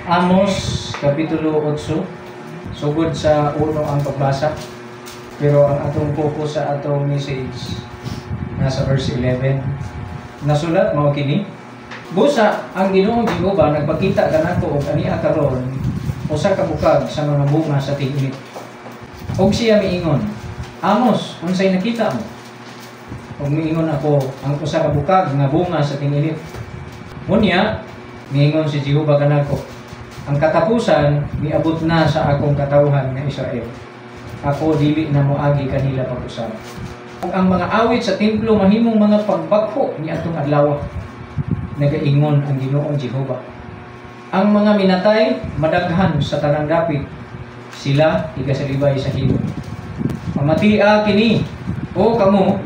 Amos Kapitulo 8, sugod sa 1 ang pagbasa, pero ang atong focus sa atong message nasa verse 11. Nasulat mao kini: "Busa ang Ginoong Jehova nagpakita kanako og ania karon usa ka bukag sa mga bunga sa ting-init. Og siya miingon, 'Amos, unsay nakita mo?' Ug miingon ako, 'Ang usa ka bukag nga bunga sa ting-init.' Unya miingon si Jehova kanako, 'Ang katapusan miabot na sa akong katawhan nga Israel. Ako dili na moagi kanila pag-usab. Ug ang mga awit sa templo mahimong mga pagbakho niadtong adlaw, nagaingon ang Ginoong Jehova. Ang mga minatay madaghan sa tanang dapit, sila igasalibay sa hilom.' Pamatia kini, o kamo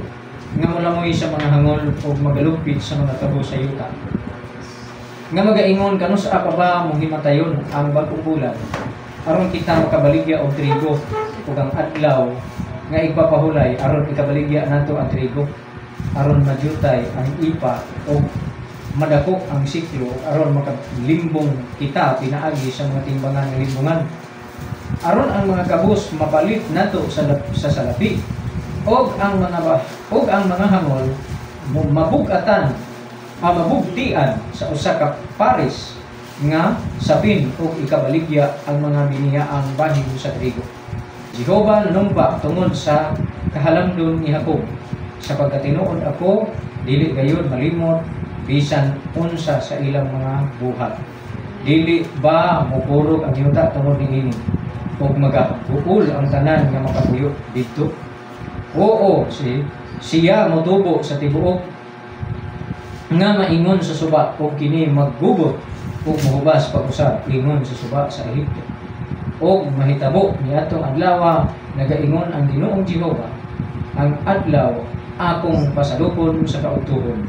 nga molamoy sa mga hangol ug magalugpit sa mga tabo sa yuta, nga magaingon, 'Kanus-a pa ba mohimatayon ang bag-ong bulan aron kita makabaligya og trigo, ug ang adlaw nga igpapahulay aron ikabaligya nato ang trigo, aron madyutay ang ipa ug madako ang siklo, aron makalimbong kita pinaagi sa mga timbangan nga limbungan, aron ang mga kabus mapalit nato sa salapi ug ang mga hangol mabugatan a mabugtian sa usa ka paris nga sapin ug ikabaligya ang mga binihaang bahin sa trigo?' Jehova nanumpa tungod sa kahalamdon ni Jacob, sa pagkatinuod ako dili gayud malimot bisan unsa sa ilang mga buhat. Dili ba mokurog ang yuta tungod niini ug magahuol ang tanan nga makapuyo didto? Oo, siya motubo sa tibuok nga maingon sa suba, ug kini maggugot ug mohubas pag-usab ingon sa suba sa Ehipto. Ug mahitabo niadtong adlaw, nagaingon ang Ginoong Jehova, ang adlaw akong pasalupon sa kaudtuhon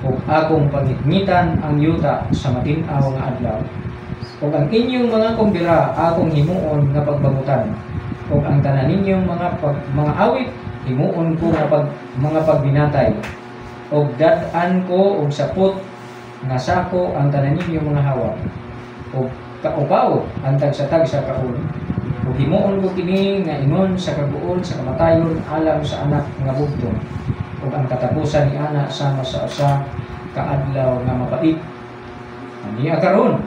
ug akong pangitngitan ang yuta sa matin-aw nga adlaw. Ug ang inyong mga kumbira akong himuon nga pagbangutan, ug ang tanan ninyong mga awit himuon ko nga mga pagbinatay, ug dad-an ko og sapot nga sako ang tanan ninyong mga hawak ug kaupaw ang tagsa-tagsa ka ulo. Ug himuon ko kini nga ingon sa kaguol sa kamatayon alang sa anak nga bugtong, ug ang katapusan ni ana sama sa usa ka adlaw nga mapait. Ania karon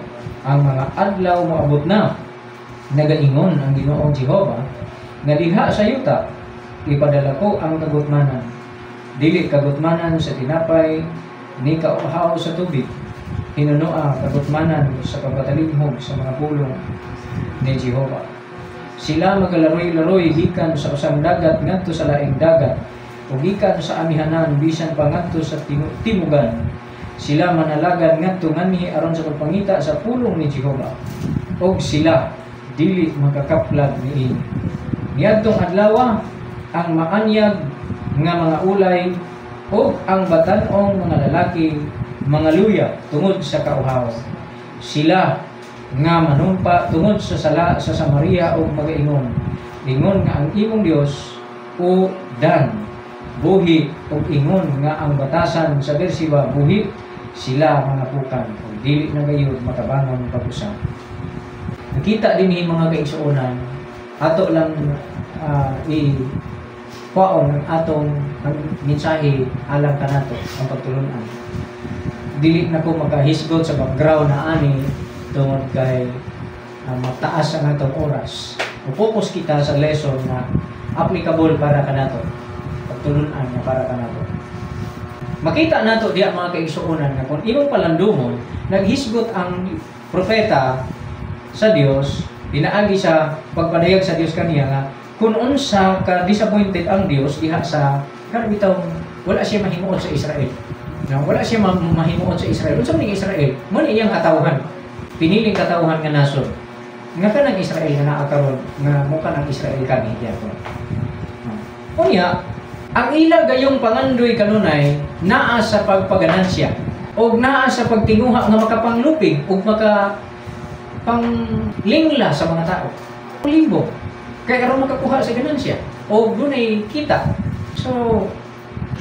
ang mga adlaw moabot na, nagaingon ang Ginoong Jehova, nga diha sa yuta ipadala ko ang kagutmanan, dili kagutmanan sa tinapay ni kauhaw sa tubig, hinunoa kagutmanan sa pagpatalinghog sa mga pulong ni Jehova. Sila magalaroy-laroy gikan sa usang dagat ngadto sa laing dagat ug gikan sa amihanan bisan pa ngadto sa timugan. Sila manalagan ngadto nganhi aron sa pagpangita sa pulong ni Jehova, ug sila dili makakaplag niini. Niadtong adlaw ang maanyag nga mga ulay ug ang batan-ong mga lalaki mangaluya tungod sa kauhaw. Sila nga manumpa tungod sa sala sa Samaria ug magaingon, 'Ingon nga ang imong Dios, o Dan, buhi,' ug 'Ingon nga ang batasan sa Beersheba buhi,' sila mga pukan ug dili na gayud makabangon pag-usab." Nakita dinhi, mga kaigsuonan, ato lang i kuhaon ang atong ang mensahe alang kanato ang pagtulunan. Dili na ko makahisgot sa background na ani tungod kay mataas ang atong oras. Focus kita sa lesson na applicable para kanato. Pagtulunan nga para kanato. Makita nato diya, mga kaigsuonan, nga kung imong palandumon, naghisgot ang propeta sa Dios pinaagi sa pagpadayag sa Dios kaniya nga kung unsa ka disappointed ang Dios diha sa kanang bitaw wala siya mahimuot sa Israel. No, wala siya mahimuot sa Israel. Unsa man ning Israel? Mo ni iyang katawhan. Piniling katawhan nga nasod. Nga kanang Israel nga naa karon nga mo kanang Israel kami gyapon. No. Unya, ang ila gayong pangandoy kanunay naa sa pagpaganansya og naa sa pagtinguha nga makapanglupig ug maka panglingla sa mga tao. Limbo. Kay aron makakuha sa ganansya o dunay kita. So,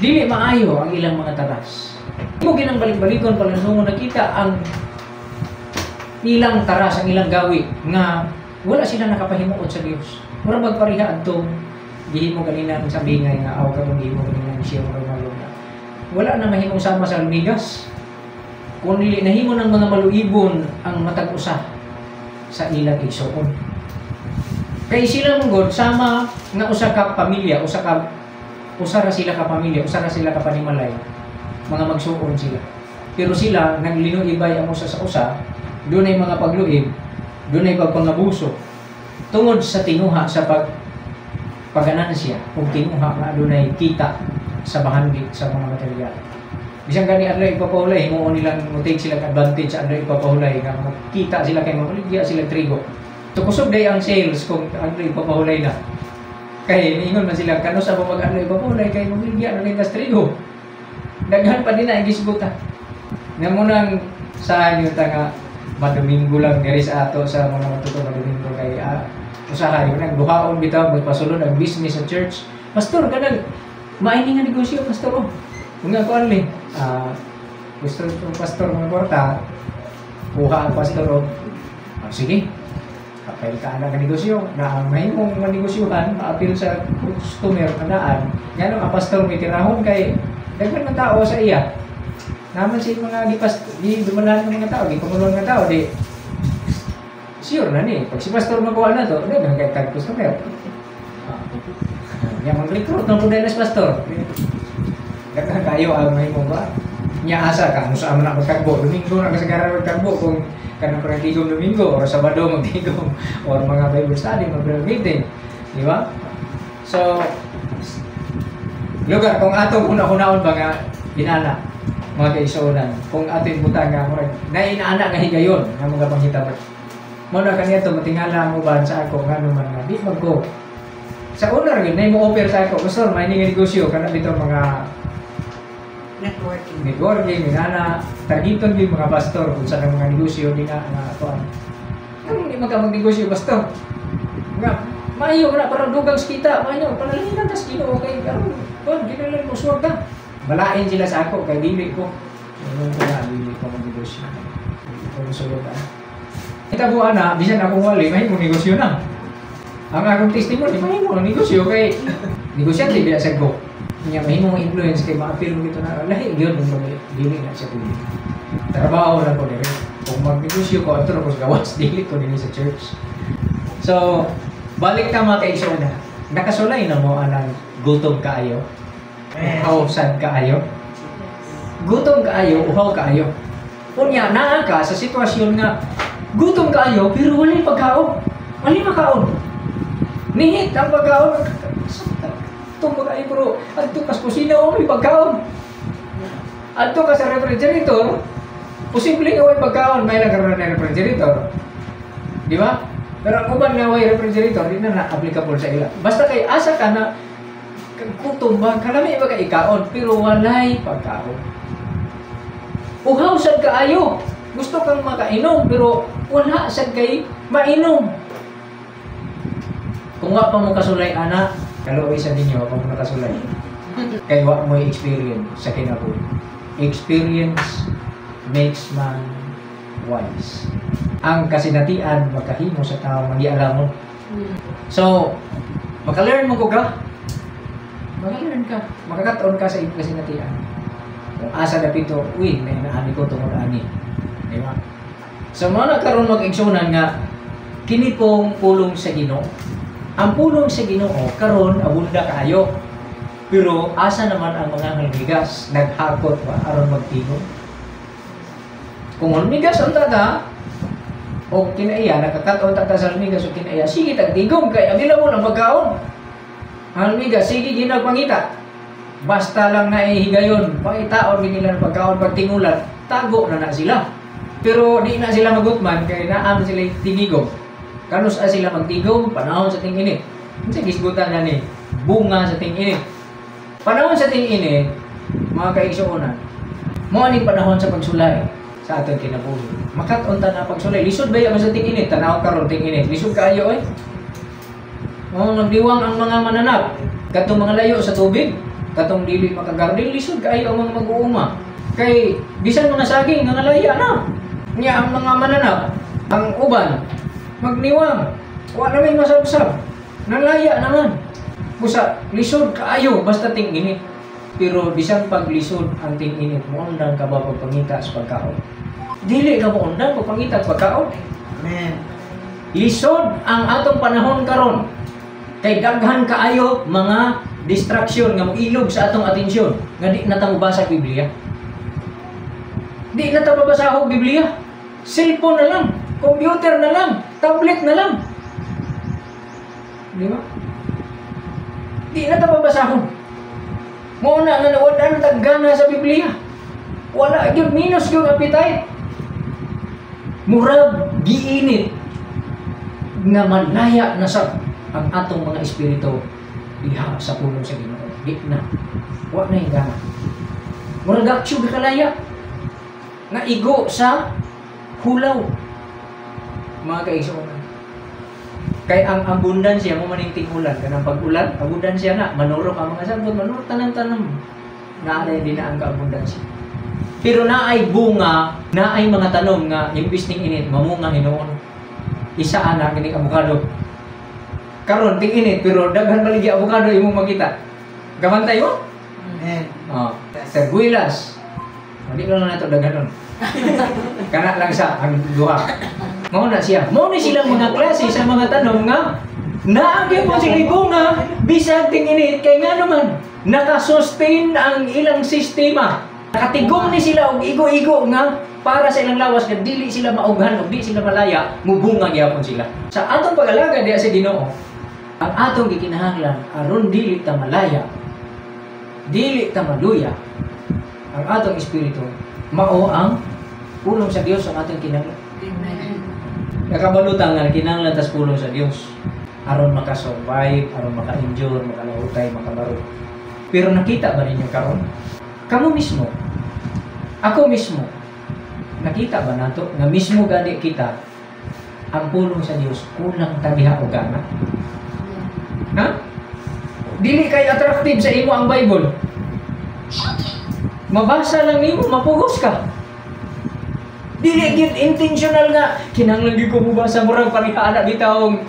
dili maayo ang ilang mga taras. Mo ginang balik-balikon palansungon nakita ang ilang taras, ang ilang gawi nga wala sila nakapahimuot sa Dios. Mura magpareha adtong gihimo ganina sa bingay nga aw katong gihimo ganina ni siya mga na. Wala na mahimong sama sa almigas. Kung dili nahimo ng mga maluibon ang matag usa sa ilang igsuon. Kay sila mong sama nga usa ka pamilya, usa ra sila ka pamilya, usa ra sila ka panimalay. Mga magsuon sila. Pero sila naglinuibay ang usa sa usa, dunay mga pagluib, dunay pagpangabuso tungod sa tinuha sa pagganansya o tinuha nga adunay kita sa bahandi sa mga material. Bisan gani adlaw ipapahulay, himuon nilang mo take sila advantage sa adlaw ipapahulay nga makita sila kay mamaligya sila trigo. Tukusog day ang sales kung adlaw ipapahulay na. Kay niingon man sila kano sa mag adlaw ipapahulay kay mamaligya na tas trigo. Daghan pa din na gisgutan. Nga munang sa inyo ta nga madomingo lang diri sa ato sa mga matuto madomingo kay usahay nagduhaon bitaw magpasulod ang business sa church. Pastor kanang maini nga negosyo, pastor, oh. Nga ko anli gusto ko pastor mga kwarta, kuha ang pastor og sige. Kapil ka na negosyo na ang mahimong manegosyuhan maapil sa customer kanaan ngano ang pastor may tirahon kay daghan man tao sa iya. Naman si mga gidumalahan ng mga tao, gipanguluhan ng tao, di sure na ni. Pag si pastor makuha na to, daghan kay tag customer. Nya mag-recruit ng pud si pastor. Daghan kayo ang mahimong ba? Nya asa ka, ano sa na magkagbo, Domingo na kasagaran magkagbo kung kanang parang tigom Domingo or Sabado magtigom or mga Bible study, mag meeting, di ba? So lugar kung atong una-unaon ba nga inana mga kaigsuonan, kung ating butang nga murag nainaana nga higayon nga mga panghitabo. Mo na kaniadto matingala ang uban sa ako ngano man nga di man ko. Sa una ra gyud nay mo offer sa ako, pastor, may nga negosyo kana bitaw mga networking. Networking inana targeton gyud mga pastor kung sa mga negosyo di na nga kuan. Ngano di man ka magnegosyo, pastor? Nga maayo na para dugang sa kita, maayo panalangin tas Ginoo kay karon kuan ginalan mo suwag ka. Balain sila sa ako kay dili ko. Ingon ko na dili ko magnegosyo. Dili ko mosulod ana. Hitabo ana bisan akong wali mahimo negosyo na. Ang akong testimony mahimo ang negosyo kay negosyante biya sa ko. Nya mahimo ang influence kay maapil mo gito na lahi gyud kung dili na siya pwede. Trabaho lang ko diri. Kung magnegosyo ko adto ko sa gawas dili ko dinhi sa church. So balik ta mga kaigsuonan. Nakasulay na mo anang gutom kaayo. Uhaw sad kaayo. Gutom kaayo, uhaw kaayo. Unya naa ka sa sitwasyon nga gutom kaayo pero walay pagkaon. Walay makaon. Nihit ang pagkaon. Gutom kaayo pero adto ka sa kusina o may pagkaon. Adto ka sa refrigerator, posible nga way pagkaon, may lang karon na refrigerator. Di ba? Pero ang uban nga way refrigerator, di na na-applicable sa ila. Basta kay asa ka na gutom ba, kalami ba ka ikaon, pero walay pagkaon. Uhaw sad kaayo. Gusto kang makainom, pero wala sad kay mainom. Kung wa pa mo kasulay, ana, kaluoy sa ninyo, wa pa mo nakasulay. Kay wa mo experience sa kinabuhi. Experience makes man wise. Ang kasinatian makahimo sa tao magialamon. So, maka-learn mo ko ka. Maka-learn ka. Makakataon ka sa imong kasinatian. Kung asa dapito, uy, may naani ko tungod ani. Di ba? So, mao na karon mag-igsunan nga kini pong pulong sa Ginoo. Ang pulong sa Ginoo karon abunda kaayo. Pero asa naman ang mga hulmigas? Naghakot ba aron magtigom? Kung hulmigas ang tata o kinaiya, nakakat-on tata sa hulmigas o kinaiya, sige tagtigom kay available ang pagkaon. Ang hulmigas, sige ginagpangita. Basta lang naihigayon, pangitaon gid nila ng pagkaon pag tingulat, tago na na sila. Pero di na sila magutman kay naam sila tigigom. Kanus a sila magtigom panahon sa ting-init. Unsa gisgutan na ni bunga sa ting-init. Panahon sa ting-init, mga kaigsuonan, mao ning panahon sa pagsulay sa atong kinabuhi. Makat-on ta na pagsulay. Lisod ba sa ting-init? Tanaw karon ting-init. Lisod kaayo oy. Mao nagdiwang ang mga mananap kadtong mga layo sa tubig, katong dili makagarden, lisod kaayo ang mga mag-uuma. Kay bisan mga saging nga nalaya na. Nya ang mga mananap Ang uban magniwang, wa na may masabsab. Nalaya naman. Busa lisod kaayo basta ting-init. Pero bisan paglisod ang ting-init, moundang ka ba pagpangita sa pagkaon? Dili ka moundang pagpangita sa pagkaon. Amen. Lisod ang atong panahon karon. Kay daghan kaayo mga distraction nga moilog sa atong atensyon nga di na ta mobasa Biblia. Di na ta mabasa og Biblia. Cellphone na lang, computer na lang, tablet na lang. Di ba? Di na ta mabasahon. Mao na nga nawad-an tag gana sa Biblia. Wala gyud, minus gyud appetite. Murag giinit nga malaya na sa ang atong mga espiritu diha sa pulong sa Ginoo. Di na. Wa na yung gana. Murag aksyo kalaya nga igo sa hulaw. Mga kaigsuonan. Kay ang abundansya mo maning ting-ulan, kanang pag-ulan, abundansya na, manurok ang mga sagbot, manurok tanan-tanan. Naanay din na ang kaabundansya. Pero naay bunga, naay mga tanom nga imbis ning init, mamunga hinuon. Isa ana kining avocado. Karon ting init pero daghan baligya avocado imong makita. Gabantay mo? Amen. Oh, terguilas. Hindi lang nato daghanon. Kana lang sa ang duha. Mao na siya. Mao ni silang mga klase sa mga tanom nga naagi po sila bunga bisag ting init kay nga naman nakasustain ang ilang sistema. Nakatigom ni sila og igo-igo nga para sa ilang lawas nga dili sila maughan ug di sila malaya, mubunga gyapon sila. Sa atong pag-alaga diha sa Ginoo, ang atong gikinahanglan aron dili ta malaya, dili ta maluya, ang atong espiritu mao ang pulong sa Dios ang atong kinahanglan. Amen. Nakabalutan nga kinahanglan tas pulong sa Dios aron makasurvive, aron maka-endure, makalahutay, makabaro. Pero nakita ba ninyo karon? Kamo mismo, ako mismo, nakita ba nato nga mismo gani kita ang pulong sa Dios kulang ta diha og gana? Ha? Dili kay attractive sa imo ang Bible. Mabasa lang nimo, mapugos ka. Dili gyud intentional nga kinahanglan gyud ko mobasa, murag pareha ana bitawng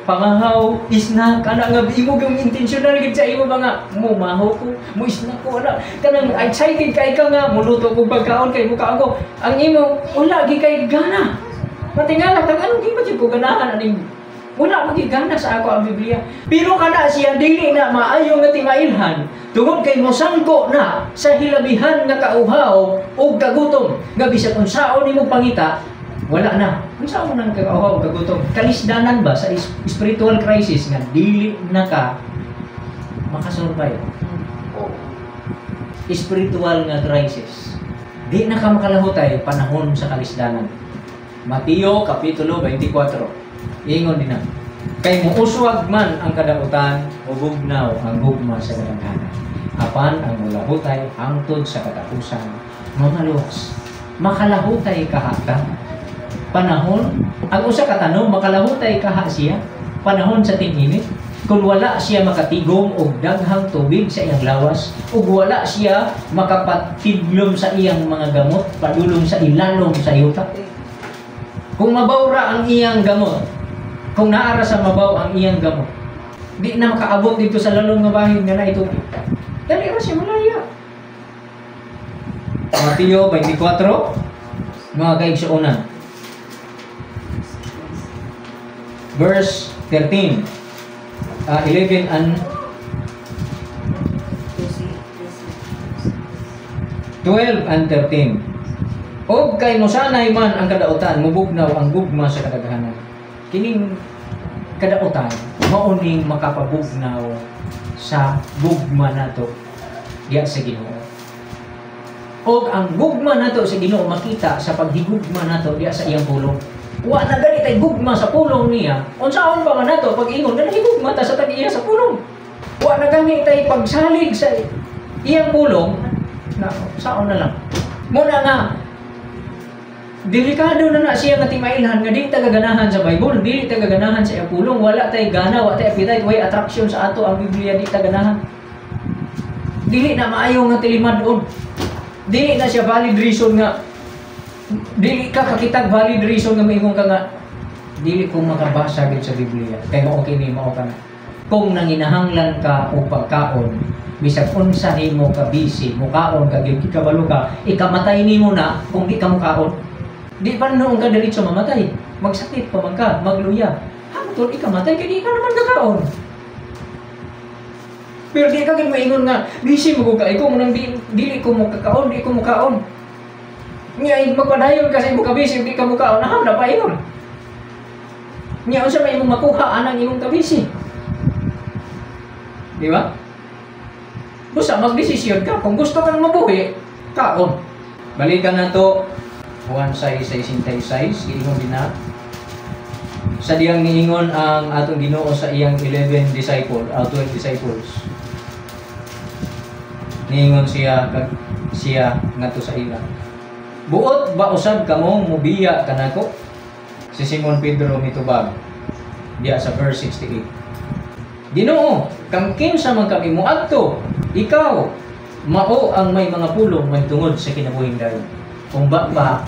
pangahaw, isnak, ana nga imo yung intentional gyud sa imo ba nga mumahaw ko, mo isnak ko ana kanang excited kay ka nga muluto kog pagkaon kay mukaon ko. Ang imo wala gyud kay gana. Matingala kang anong di ba jud ko ganahan aning wala man gyud gana sa ako ang Biblia. Pero kana siya dili na maayo nga timailhan tungod kay mosangko na sa hilabihan nga kauhaw ug kagutom nga bisag unsaon nimo pangita wala na. Unsaon nang kauhaw ug kagutom? Kalisdanan ba sa spiritual crisis nga dili na ka makasurvive? Spiritual nga crisis. Di na ka makalahutay panahon sa kalisdanan. Mateo Kapitulo 24. Ingon din na. Kay muuswag man ang kadautan, mubugnaw ang gugma sa kadaghanan. Apan ang mulahutay hangtod sa katapusan, mamaluwas. Makalahutay kaha ka. Panahon, ang usa ka tanom, makalahutay kaha siya. Panahon sa ting-init. Kung wala siya makatigom og daghang tubig sa iyang lawas, ug wala siya makapatidlom sa iyang mga gamot, padulong sa ilalom sa yuta. Kung mabawra ang iyang gamot, kung naara sa mabaw ang iyang gamot, di na makaabot dito sa lalong nga bahin nga naitubig. Dali ra siya malaya. Mateo 24, mga kaigsuonan. Verse 13, 11 and 12 and 13. Og kay mosanay man ang kadautan, mubugnaw ang gugma sa kadaghanan. Kining kadautan mauning makapabugnaw sa gugma nato diya sa Ginoo. Og ang gugma nato sa Ginoo makita sa paghigugma nato diya sa iyang pulong. Wa na gani tay gugma sa pulong niya. Unsaon pa man nato pag-ingon nga nahigugma ta sa tag-iya sa pulong? Wa na gani tay pagsalig sa iyang pulong, na saon na lang. Muna nga delikado na na siya nga timailhan nga di ta gaganahan sa Bible, dili ta gaganahan sa iyang pulong, wala tay gana, wa tay appetite, way attraction sa ato ang Biblia, di ta ganahan. Dili na maayo nga tilimad-on. Dili na siya valid reason nga Dili ka kakitag valid reason nga moingon ka nga dili ko makabasa gid sa Biblia kay mao kini, mao kana. Kung nanginahanglan ka og pagkaon, bisag unsa nimo ka busy, mukaon ka gid, kabalo ka ikamatay nimo na kung di ka mukaon. Di pa noon ka diretso mamatay, magsakit pa man ka, magluya, hangtod ikamatay kay di ka naman kakaon. Pero di ka gid moingon nga busy mo kay ko munang di, dili ko mo kakaon, di ko mukaon. Nya magpadayon ka sa imong kabisi, di ka mukaon, naham na paingon. Nya unsa may imong makuha anang imong kabisi? Di ba? Busa magdesisyon ka kung gusto kang mabuhi, kaon. Balikan nato Juan 6:66, giingon din na sa diyang niingon ang atong Ginoo sa iyang 11 disciple, 12 disciples. Niingon siya kag siya ngadto sa ila. "Buot ba usab kamo mubiya kanako?" Si Simon Pedro mitubag diya sa verse 68. "Ginoo, kang kinsa man kami moadto? Ikaw mao ang may mga pulong mahitungod sa kinabuhing dayon." Kung ba ba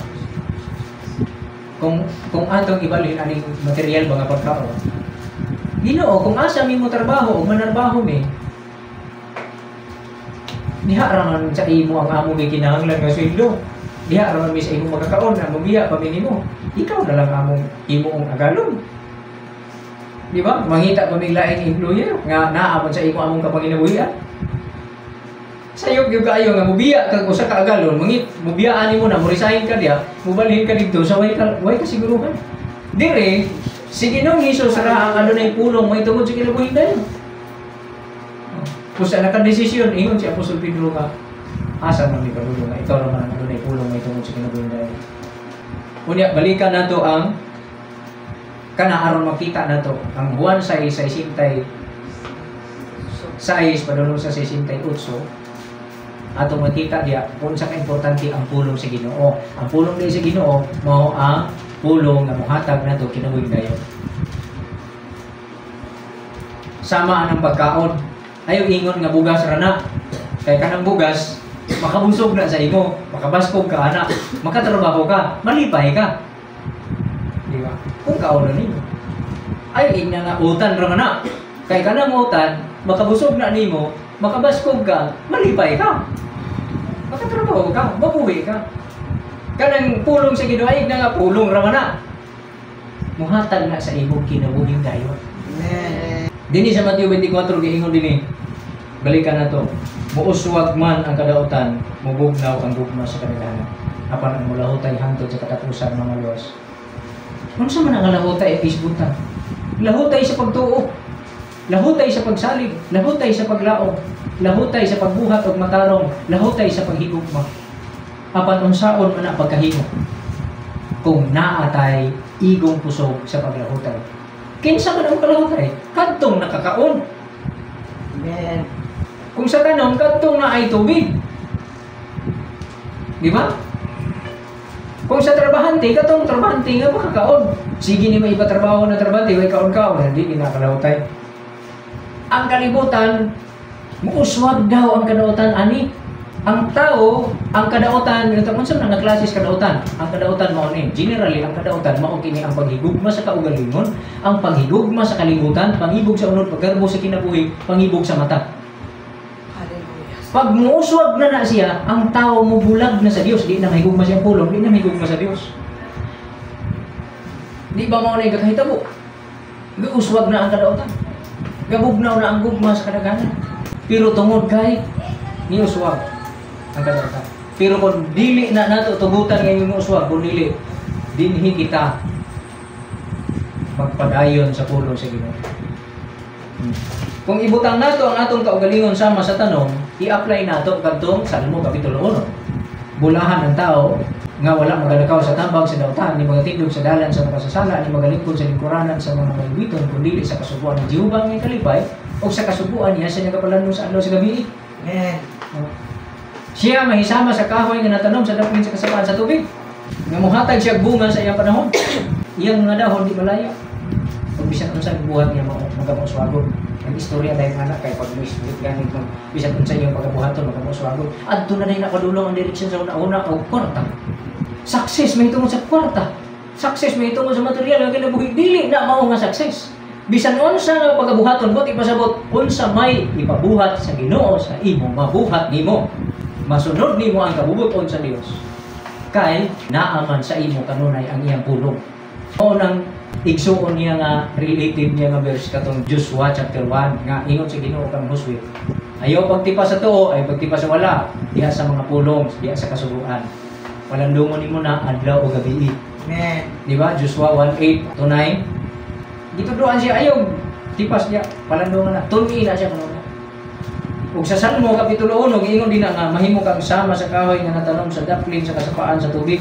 kung atong ibalhin aning material ba nga pagkaon. "Ginoo, kung asa mi mo trabaho ug manarbaho mi, diha ra man sa imo ang among gikinahanglan nga sweldo. Diha ra man mi sa imo makakaon, na mubiya pa mi nimo. Ikaw na lang among imong agalon." Di ba? Mangita pa mig laing employer nga naa man sa imo among kapanginabuhian. Sayop gyud kaayo nga mubiya kag usa ka agalon, mangit mubiyaan nimo na, mo-resign ka diha, mubalhin ka didto sa way kasiguruhan. Dire si Ginoong Hesus ra ang adunay pulong mahitungod sa kinabuhing dayon. Kung sa nakadesisyon, ingon si Apostol Pedro nga, "Asa man mi padulong nga ikaw naman ang adunay pulong mahitungod sa kinabuhing dayon?" Unya, balikan nato ang kana aron makita nato ang Juan 6:66 padulong sa 68, atong makita diya kung sa kaimportante ang pulong sa Ginoo. Ang pulong diya sa Ginoo mao ang pulong nga mohatag nato kinabuhing dayon. Sama ang pagkaon. Ayaw ingon nga bugas ra na. Kay kanang bugas makabusog na sa imo, makabaskog ka ana, makatrabaho ka, malipay ka. Di ba? Kung kaonon nimo. Ay ingna nga utan ra man na. Kay kanang utan makabusog na nimo, makabaskog ka, malipay ka. Makatrabaho ka, mabuhi ka. Kanang pulong sa Ginoo ay nga pulong ra man na. Muhatag na sa imong kinabuhing dayon. Amen. Dinhi sa Mateo 24 giingon dinhi. Balikan nato. Muuswag man ang kadautan, mubugnaw ang gugma sa kadaghanan. Apan ang mulahutay hangtod sa katapusan mamaluwas. Unsa man ang lahutay at isbutan? Lahutay sa pagtuo. Lahutay sa pagsalig, lahutay sa paglaom, lahutay sa pagbuhat og matarong, lahutay sa paghigugma. Apan unsaon man ang pagkahimo kung naatay igong pusog sa paglahutay? Kinsa man ang kalahutay? Kadtong nakakaon. Amen. Kung sa tanom, kadtong naay tubig. Di ba? Kung sa trabahante, katong trabahante nga makakaon. Sige ni may iba trabaho na trabahante, way kaon-kaon, hindi ginakalahutay. Ang kalibutan, muuswag daw ang kadautan ani. Ang tao, ang kadautan, unsa man ang klase sa kadautan? Ang kadautan mao ni, generally ang kadautan mao kini ang paghigugma sa kaugalingon, ang paghigugma sa kalibutan, pangibog sa unod, paggarbo sa kinabuhi, pangibog sa mata. Hallelujah. Pag muuswag na na siya, ang tao mubulag na sa Dios, di na mahigugma siyang pulong, di na mahigugma sa Dios. Di ba mao na kahitabo? Giuswag na ang kadautan. Gabugnaw na ang gugma sa kadaghanan. Pero tungod kay niuswag ang kadautan. Pero kung dili na nato tugutan nga uswag, kung dili, dinhi kita magpadayon sa pulong sa Ginoo. Kung ibutang nato ang atong kaugalingon sama sa tanom, i-apply nato kadtong Salmo kapitulo 1. Bulahan ang tao nga wala magalakaw sa tambag sa dautan, ni magatindog sa dalan sa makasasala, ni magalingkod sa lingkuranan sa mga mahiwiton, kundi sa kasubuan ni Jehova ang kalipay, o sa kasubuan niya siya nagapalandong sa adlaw sa gabi. Amen. Siya mahisama sa kahoy nga natanom sa dapin sa kasapaan sa tubig. Nga mohatag siya bunga sa iyang panahon. Iyang mga dahon di malaya. Pag bisan unsa buhat niya mao magapauswagon. Ang istorya dahil anak kay pag misbit ganit mag bisan unsa iyang pagabuhaton magapauswagon. Adto na dahil nakadulong ang direksyon sa una-una og kwarta. Success mahitungod sa kwarta. Success mahitungod sa material nga kinabuhi. Dili na mao nga success. Bisan unsa nga pagabuhaton, buot ipasabot, unsa may ipabuhat sa Ginoo sa imo, mabuhat nimo. Masunod nimo ang kabubuton sa Dios. Kay naaman sa imo kanunay ang iyang pulong. Mao nang igsuon niya nga relative niya nga verse katong Joshua chapter 1 nga ingon sa Ginoo kang Josue. Ayaw pagtipa sa tuo, ay pagtipa sa wala, diha sa mga pulong, diha sa kasuguan. Palandungon nimo na adlaw o gabi. Amen. Di ba? Joshua 1:8 to 9. Gituduan siya ayaw tipas niya, palandungan na, tun-i na siya kuno. Ug sa Salmo kapitulo 1 giingon din na nga mahimo kang sama sa kahoy nga natanom sa daplin sa kasapaan sa tubig,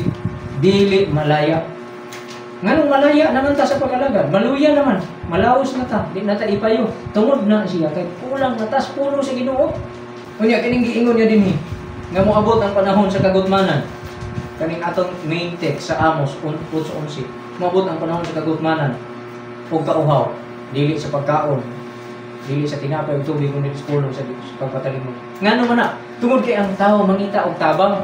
dili malaya. Nganong malaya naman ta sa pag-alagad? Maluya naman, malaos na ta, di na ta ipayo. Tungod na siya kay kulang na tas puno sa Ginoo. Unya kining giingon niya dinhi nga moabot ang panahon sa kagutmanan. Kaning atong main text sa Amos 8:11. Moabot ang panahon sa kagutmanan ug kauhaw, dili sa pagkaon, dili sa tinapay ug tubig, kundi sa pulong sa Dios, pagpatalimod. Ngano man na? Tungod kay ang tao mangita og tabang.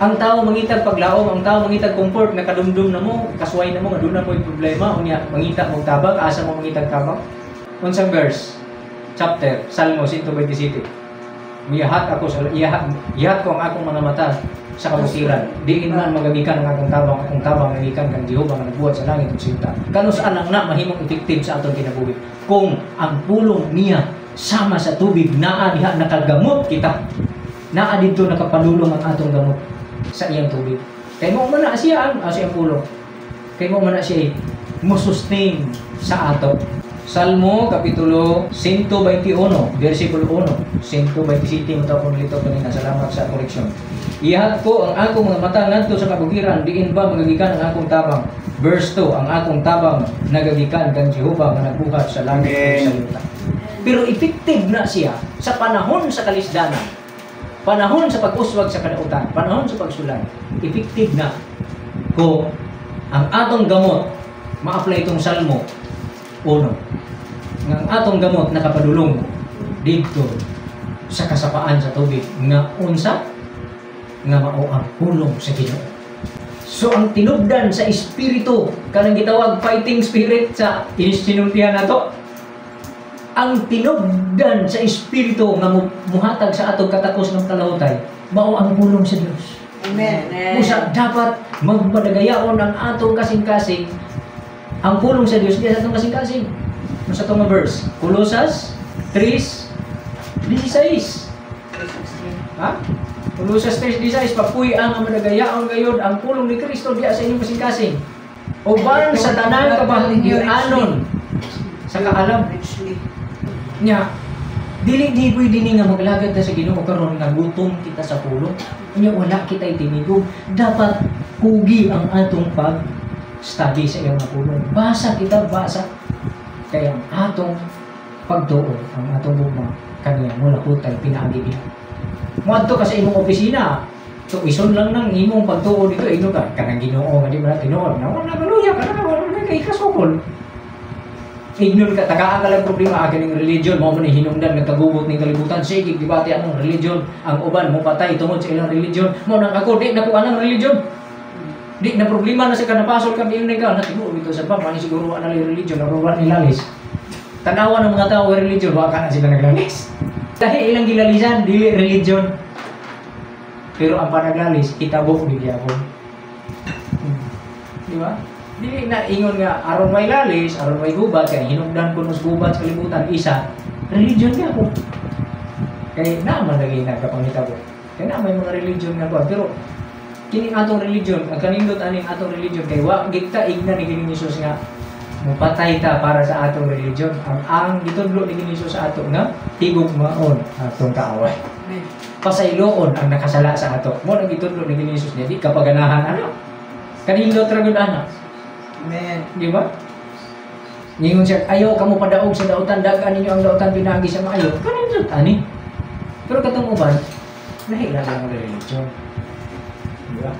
Ang tao mangita og paglaom, ang tao mangita og comfort, nakadumdum na mo, kasuway na mo, nga duna mo'y problema, unya mangita og tabang, asa mo mangita og tabang? Unsang verse? Chapter, Salmo 127. Miyahat ako sa iyahat, iyahat ko ang akong mga mata sa kabukiran. Diin man magagikan ang akong tabang nagikan kang Jehova nga nagbuhat sa langit ug sa yuta. Kanus-an lang na mahimong effective sa atong kinabuhi kung ang pulong niya sama sa tubig naa diha nakagamot kita. Naa didto nakapadulong ang atong gamot sa iyang tubig. Kay mao man na siya ang siyang pulong. Kay mao man na siya mo sustain sa ato. Salmo kapitulo 121, versikulo 1. 127 mo akong nilito kanina. Salamat sa correction. Iyahat ko ang akong mga mata ngadto sa kabukiran, diin ba magagikan ang akong tabang? Verse 2, ang akong tabang nagagikan kang Jehova nga nagbuhat sa langit ug sa yuta. Pero effective na siya sa panahon sa kalisdanan, panahon sa pag-uswag sa kadautan, panahon sa pagsulay. Effective na kung ang atong gamot ma-apply itong Salmo 1. Nga ang atong gamot nakapadulong didto sa kasapaan sa tubig nga unsa nga mao ang pulong sa Ginoo. So ang tinubdan sa espiritu kanang gitawag fighting spirit sa sinultihan nato, ang tinubdan sa espiritu nga muhatag sa atong katakos ng kalahutay mao ang pulong sa Dios. Amen. Usa dapat magmadagayaon ang atong kasing-kasing ang pulong sa Dios diya sa atong kasing-kasing. Sa atong verse, Colosas 3:16. Ha? Colosas 3:16, papuy ang madagayaon gayod ang pulong ni Kristo diya sa inyong kasing-kasing. Uban sa tanan kabahagyanon sa kaalam nya. Dili di pwede ni nga maglagad ta sa Ginoo karon nga gutom kita sa pulong. Nya wala kita itinigog. Dapat kugi ang atong pag-study sa iyang pulong. Basa kita, basa. Kaya ang atong pagtuo, ang atong gugma kaniya mulahutay pinaagi diha. Moadto ka sa imong opisina, tuison lang nang imong pagtuo dito, ino ka kanang Ginoo nga di man tinuod. Na wala maluya ka na, wala kay kasukol. Ignon ka, tagaan ka lang problema ang kaning religion, mao man ni hinungdan nga kagubot ning kalibutan. Sige, debate anong religion, ang uban mo patay tungod sa ilang religion. Mao nang ako di na ko anang religion. Di na problema na sa kanapasol kami ingon ka na tinuod dito sa bang, siguro wa na religion, wa nilalis. Tanawa ng mga tao religion, wa ka na sila naglalis. Dahil ilang gilalisan, dili religion. Pero ang panaglalis, hitabo di gyapon. Di ba? Dili na ingon nga aron may lalis, aron may gubat, kay hinungdan kuno sa gubat sa kalibutan isa, religion gyapon. Kay naa man lagi nagkapangitabo. Kay naa may mga religion nga kuan, pero kining atong religion, ang kanindot aning atong religion kay wa gid ta igna ni Ginoong Hesus nga mupatay ta para sa atong religion. Ang gitudlo ni Ginoong Hesus sa ato nga higugmaon atong kaaway. Pasayloon ang nakasala sa ato. Mo nang gitudlo ni Ginoong Hesus niya, di ka paganahan ana. Kanindot ra gud ana. Amen. Di ba? Ningon siya, ayaw ka mo padaog sa dautan, dagan ninyo ang dautan pinaagi sa maayo. Kanindot ani. Pero katong uban, lahi lang ang religion. Di ba?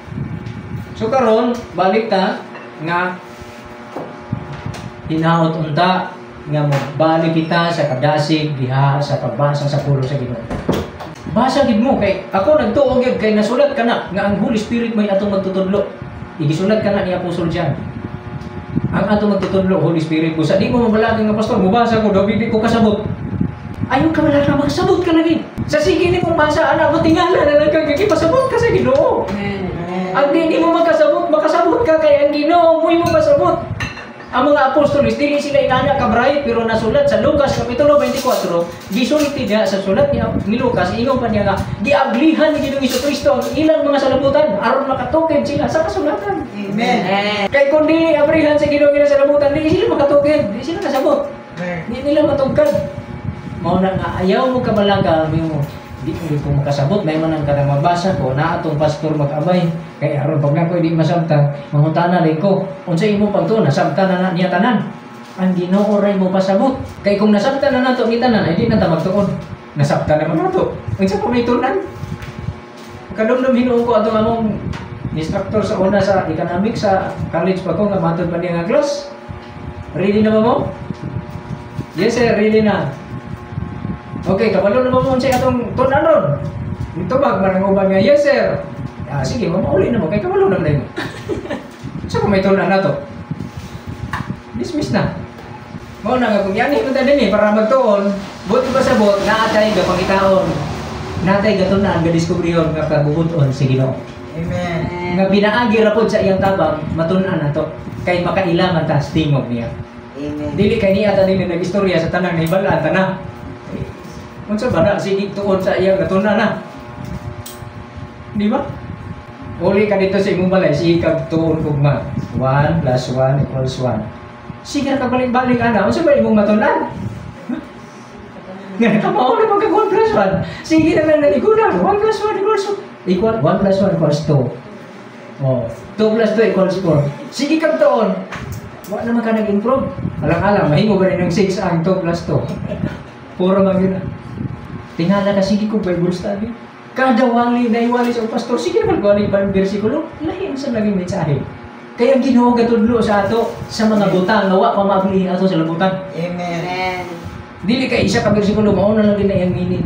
So karon, balik ta nga hinaot unta nga mobalik kita sa kadasig diha sa pagbasa sa pulong sa Ginoo. Basa gid mo kay ako nagtuo gyud kay nasulat kana nga ang Holy Spirit may atong magtutudlo. Igisulat kana ni Apostol John. Ang atong magtutudlo Holy Spirit ko sa di mo mabalaka nga pastor, mubasa ko daw di ko kasabot. Ayaw ka wala ka makasabot ka lagi. Sa sige ni mong basa ana mo tingala na lang kang gipasabot ka sa Ginoo. Amen. Ang di mo makasabot, makasabot ka kay ang Ginoo mo'y mo pasabot. Ang mga apostoles dili sila inana ka bright pero nasulat sa Lucas kapitulo 24, gisulti niya sa sulat niya ni Lucas, ingon pa niya nga giablihan ni Ginoong Hesukristo ang ilang mga salabutan aron makatukod sila sa kasulatan. Amen. Kay kung dili abrihan sa Ginoo ilang salabutan, dili sila makatukod, dili sila kasabot. Amen. Di nila matugkad. Mao na nga ayaw mo kabalaga mo. Di ko makasabot, may man ang kanang mabasa ko na atong pastor mag-abay. Kay aron pag nako di masabtan, mangutana rin ko. Unsa imong pagtuon, nasabtan na, na niya tanan. Ang Ginoo ray mo pasabot. Kay kung nasabtan na nato ni tanan, ay di na ta magtuon. Nasabtan naman nato. Unsa pa may tunan? Kadumdum hinuon ko atong among instructor sa una sa economics sa college pa ko nga matod pa niya nga class. Ready na ba mo? Yes sir, ready na. Okay, kabalo na ba mo unsay atong tunan ron? Tubag man ang uban nga, yes sir. Ah, sige, mamauli na mo kay kabalo na man mo. Sa kung may tunan na to? Dismiss na. Mao na nga kung yani mo ta dinhi para magtuon, buot ba sa buot naatay gapangitaon. Natay gatunan gadiskubriyon nga kabubuton sa Ginoo. Amen. Nga pinaagi ra pod sa iyang tabang matun-an nato kay makaila man ta sa tingog niya. Amen. Dili kay niya ta dinhi nag-istorya sa tanang nahibal-an ta na. Unsa ba na sige tuon sa iyang natuna na. Di ba? Uli ka dito sa imong balay, sige kag tuon ugma. 1 + 1 = 1. Sige ka balik-balik ana, unsa ba imong matunan? Nga kamao na pagka 1 + 1. Sige na lang naligunan. 1 + 1 = equal 1 + 1 = 2. Oh, 2 + 2 = 4. Sige kag tuon. Wa naman ka nag-improve. Alang-alang mahimo ba rin ng 6 ang 2 + 2? Puro man yun. Tingala ka, sige ko Bible study. Kada wali na iwali sa pastor, sige naman wali ba ang bersikulo? Lahi sa laging mensahe. Kaya Ginoo gatudlo sa ato sa mga butang nga wa pa maabli ato sa labutan. Amen. Dili kay isa ka bersikulo mao na lang din na iyang meaning.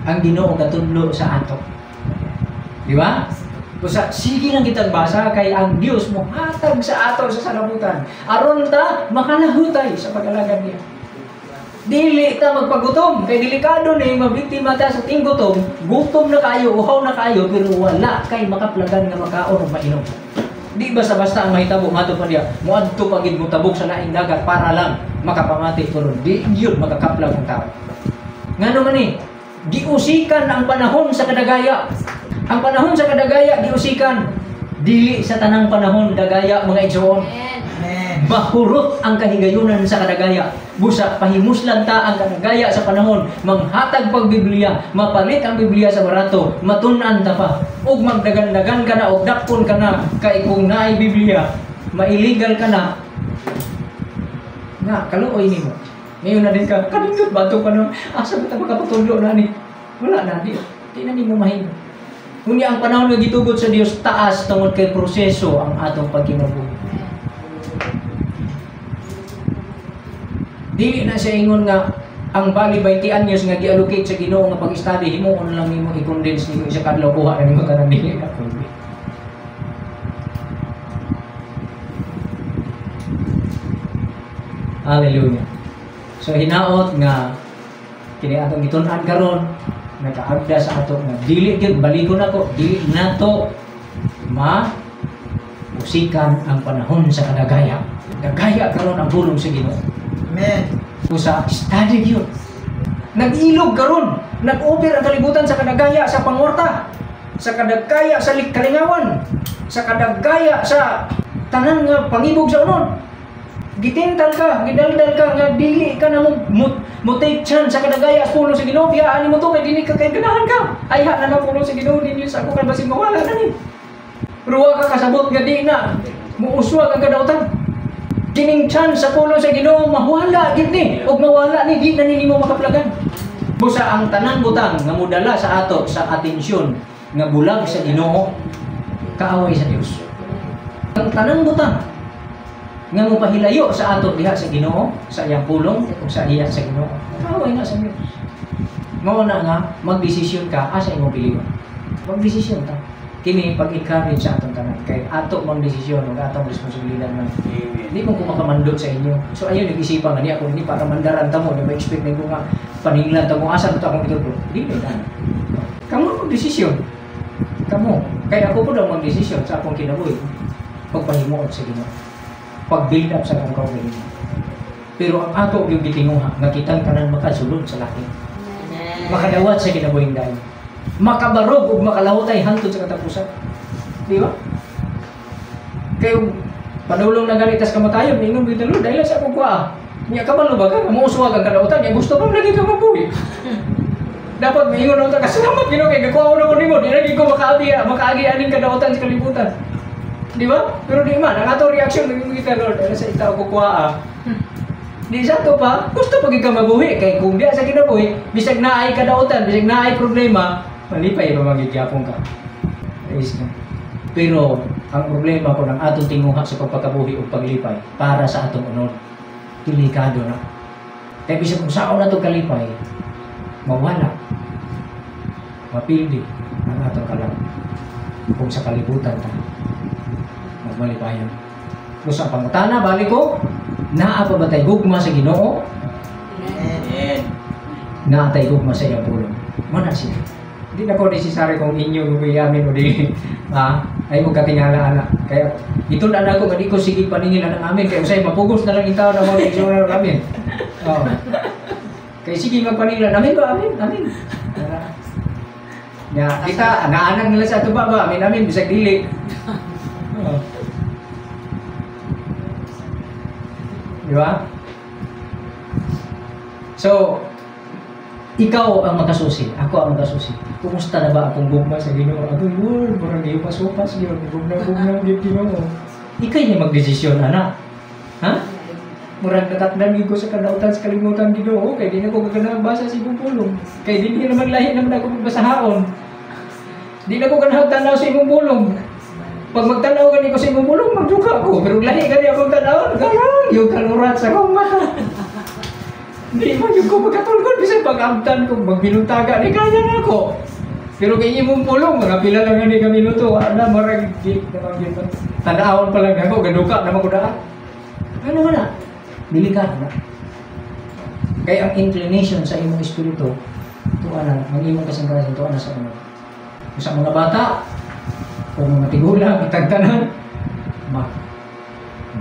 Ang Ginoo gatudlo sa ato. Di ba? Usa sige lang kitang basa kay ang Dios mohatag sa ato sa salabutan. Aron ta makalahutay sa pag-alagad niya. Dili ta magpagutom kay delikado ni mabiktima ta sa tinggutom, gutom na kayo, uhaw na kayo pero wala kay makaplagan nga makaon o mainom. Di basta-basta ang mahitabo ngadto pa niya, moadto pa gid motabok sa laing dagat para lang makapamati pero di gyud makakaplag ang tao. Ngano man ni giusikan ang panahon sa kadagaya. Ang panahon sa kadagaya giusikan. Dili sa tanang panahon dagaya mga igsoon. Mahurot ang kahigayunan sa kadagaya. Busa pahimuslan ta ang kadagaya sa panahon, manghatag pag Biblia, mapalit ang Biblia sa barato, matun-an ta pa. Ug magdagandagan ka na, og dakpon ka na, kay kung naay Biblia, mailigal ka na. Nga, kaluoy nimo. Ngayon na din ka, kanindot ba ito pa no? Asa ba ta makapatudlo na ni? Wala na, di na nimo mahimo. Unya ang panahon nga gitugot sa Dios taas tungod kay proseso ang atong pagkinabuhi. Dili na siya ingon nga ang bali 20 anyos nga gi-allocate sa Ginoo nga pag-study himuon lang nimo i-condense nimo isa ka adlaw kuha na nimo tanan dili na pwede. Hallelujah. So hinaot nga kini atong gitun-an karon nakaagda sa ato nga dili gyud balikon nako dili nato ma usikan ang panahon sa kadagaya. Dagaya karon ang pulong sa Ginoo. Amen. Usa study gyud. Nag-ilog karon, nag-oper ang kalibutan sa kadagaya sa pangorta, sa kadagaya sa kalingawan, sa kadagaya sa tanan nga pangibog sa unon. Gitintal ka, gidaldal ka nga dili ka na mo take chance sa kadagaya sa pulong sa Ginoo, biyaan nimo to kay dili ka kay ganahan ka. Ayha na lang pulong sa Ginoo ninyo sa ako kay basin mawala na ni. Ruwa ka kasabot nga di na muuswag ang kadautan. Kining chance sa pulong sa Ginoo mawala gid ni ug mawala ni di na nimo makaplagan. Busa ang tanang butang nga modala sa ato sa atensyon nga bulag sa Ginoo kaaway sa Dios. Ang tanang butang nga mopahilayo sa ato diha sa Ginoo, sa iyang pulong ug sa iya sa Ginoo, kaaway na sa Dios. Mao na nga magdesisyon ka asa imong pilion. Magdesisyon ta. Kini pag-encourage sa atong tanan kay ato mang desisyon ug atong responsibilidad man. Amen. Di mo ko makamandot sa inyo. So ayun nag-isipan nga niya kung hindi para mandaran ta mo, di ba expect nimo nga paninglan ta mo asa to akong itudlo. Di ba na. Kamo magdesisyon. Kamo kay ako po daw magdesisyon sa akong kinabuhi. Pagpahimuot sa Ginoo. Pag-build up sa akong kaugalingon. Pero ang ato gyud gitinguha nga kitang tanan makasulod sa langit. Amen. Makadawat sa kinabuhing dayon. Makabarog ug makalahutay hangtod sa katapusan. Di ba? Kayo padulong na ganitas kamatayon, ningon gyud Lord, dahil sa akong kuha. Nya kabalo ba ka muuswag ang kadautan, nya gusto pa lagi ka mabuhi. Dapat maingon na ka, salamat Ginoo kay gakuha na ko nimo, di lagi ko makaagi makaagi aning kadautan sa kalibutan. Di ba? Pero di man ang ato reaction naging kita Lord, dahil sa itaw ko kuha. Di sa to pa, gusto pag ka mabuhi kay kung di sa kinabuhi, bisag naay kadautan, bisag naay problema, malipay pa magigyapon ka. Ayos na. Pero ang problema ko ng atong tinguha sa pagpakabuhi o paglipay para sa atong unod, delikado na. Kaya bisag kung saan na itong kalipay, mawala, mapildi ang atong kalam. Kung sa kalibutan ta, magmalipayon. Kung sa pangutana, balik ko, naa pa ba tay gugma sa Ginoo? Amen. Amen. Naa tay gugma sa iyang pulong. Mana siya. Hindi na ko necessary kung inyo guguyamin o di. Ay mo katingala ana. Kaya ito na ako nga di ko sige paningil ang amin kay usay mapugos na lang itaw na mo na amin. Oh. Kay sige magpaningil amin ba amin amin. Tara. Ya, kita anaanan nila sa ato ba ba amin amin bisag dili. Oh. Di ba? So, ikaw ang makasusi, ako ang makasusi. Kumusta na ba akong gugma sa Ginoo? Agoy, Lord, murag giupas-upas gyud, gugma-gugma gyud Ginoo. Ikay ni magdesisyon ana. Ha? Murag natakdan gyud ko sa kadautan sa kalimutan Ginoo kay di na ko ganahan basa sa imong pulong. Kay dinhi naman lahi naman ako magbasahon. Di na ko ganahan tanaw sa imong pulong. Pag magtanaw gani ko sa imong pulong, magduka ko. Pero lahi gani akong tanaw, garang yung kalurat sa akong mata. Di man yung ko magkatulgon, bisan pag-amtan ko, magbinuntaga, di kaya na ako. Pero kay imong pulong, mga pila lang gani ka minuto, ana, marag, di, naman yun. Tanawon pa lang ako, gaduka naman ko daan. Ano na? Delikado na. Kaya ang inclination sa imong espiritu, tuwa na, ang imong kasangkasan, tuwa na sa uno. Sa mga bata, o mga tigulang, itagtanan,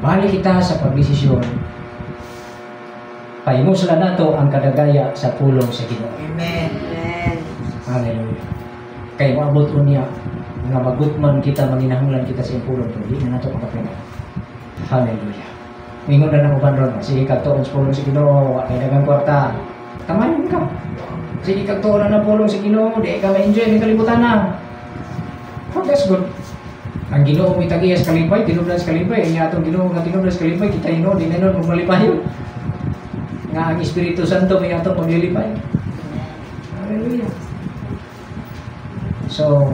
balik kita sa pagdesisyon. Pahimuslan nato ang kadagaya sa pulong sa Ginoo. Amen. Amen. Hallelujah. Kay moabot unya nga magutman kita, manginahanglan kita sa iyang pulong, pero di na nato pagkapina. Hallelujah. Mingon na ng uban ron, sige kagtuon sa pulong sa Ginoo, wa kay daghang kwarta. Tamayon ka. Sige kagtuon na ng pulong sa Ginoo, di ka ma-enjoy ning kalibutan na. Oh, that's good. Ang Ginoo mitagiyas kalipay, tinublan sa kalipay, ang atong Ginoo nga tinublan sa kalipay, kita Ginoo di na nun magmalipayon. Nga ang Espiritu Santo may atong paglilipay. Hallelujah. So,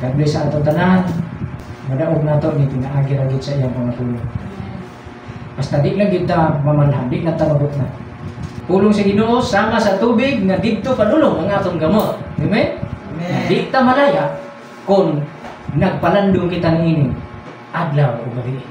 God bless sa atong tanan. Madaog nato ni pinaagi ra gyud sa iyang mga pulong. Basta di lang gyud ta mamalhan, di na ta magot na. Pulong sa Ginoo sama sa tubig nga didto padulong ang atong gamot. Amen? Amen. Di ta malaya kung nagpalandong kita niini adlaw o gabi.